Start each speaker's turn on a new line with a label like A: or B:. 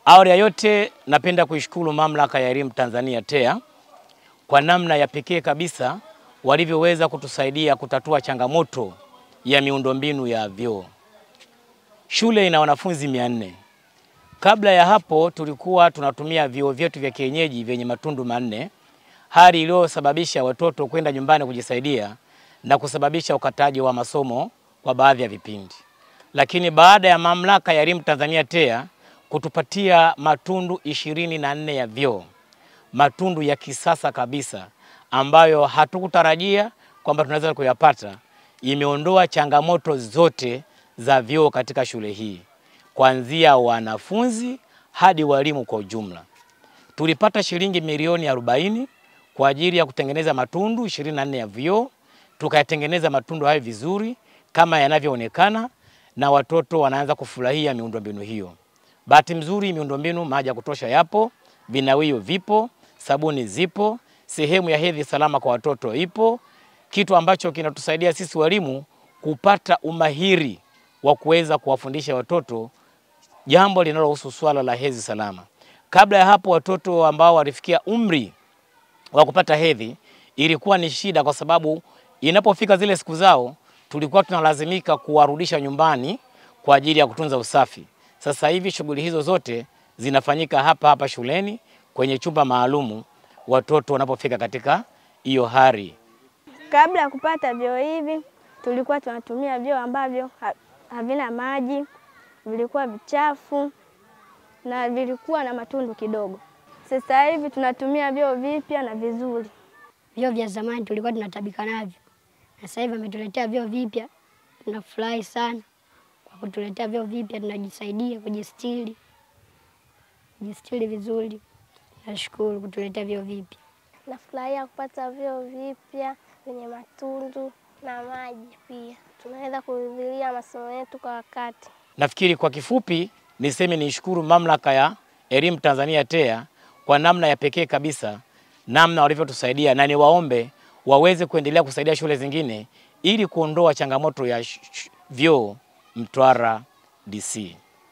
A: Awali ya yote, napenda kuishukuru Mamlaka ya Elimu Tanzania TEA kwa namna ya pekee kabisa walivyoweza kutusaidia kutatua changamoto ya miundombinu ya vyoo. Shule ina wanafunzi 400. Kabla ya hapo tulikuwa tunatumia vyoo vyetu vya kienyeji vyenye matundu 4, hali iliyosababisha watoto kwenda nyumbani kujisaidia na kusababisha ukataji wa masomo kwa baadhi ya vipindi. Lakini baada ya Mamlaka ya Elimu Tanzania TEA kutupatia matundu 24 ya vyoo, matundu ya kisasa kabisa ambayo hatukutarajia kwamba tunaweza kuyapata, imeondoa changamoto zote za vyoo katika shule hii, kuanzia wanafunzi hadi walimu kwa ujumla. Tulipata shilingi milioni 40 kwa ajili ya kutengeneza matundu 24 ya vyoo. Tukayatengeneza matundu hayo vizuri kama yanavyoonekana, na watoto wanaanza kufurahia miundombinu hiyo. Bahati nzuri miundombinu, maji ya kutosha yapo, vinawio vipo, sabuni zipo, sehemu ya hedhi salama kwa watoto ipo, kitu ambacho kinatusaidia sisi walimu kupata umahiri wa kuweza kuwafundisha watoto jambo linalohusu swala la hedhi salama. Kabla ya hapo watoto ambao walifikia umri wa kupata hedhi ilikuwa ni shida, kwa sababu inapofika zile siku zao tulikuwa tunalazimika kuwarudisha nyumbani kwa ajili ya kutunza usafi. Sasa hivi shughuli hizo zote zinafanyika hapa hapa shuleni kwenye chumba maalumu watoto wanapofika katika hiyo hali.
B: Kabla ya kupata vyoo hivi tulikuwa tunatumia vyoo ambavyo havina maji, vilikuwa vichafu na vilikuwa na matundu kidogo. Sasa hivi tunatumia vyoo vipya na vizuri.
C: Vyoo vya zamani tulikuwa tunatabika navyo, na sasa hivi ametuletea vyoo vipya. Tunafurahi sana kwa kutuletea vyoo vipya, tunajisaidia kujistiri vizuri. Nashukuru kutuletea vyoo vipya.
D: Nafurahia kupata vyoo vipya vyenye matundu na maji pia. Tunaweza kuhudhuria masomo yetu kwa wakati.
A: Nafikiri kwa kifupi niseme nishukuru Mamlaka ya Elimu Tanzania TEA kwa namna ya pekee kabisa namna walivyotusaidia, na niwaombe waweze kuendelea kusaidia shule zingine ili kuondoa changamoto ya vyoo Mtwara DC.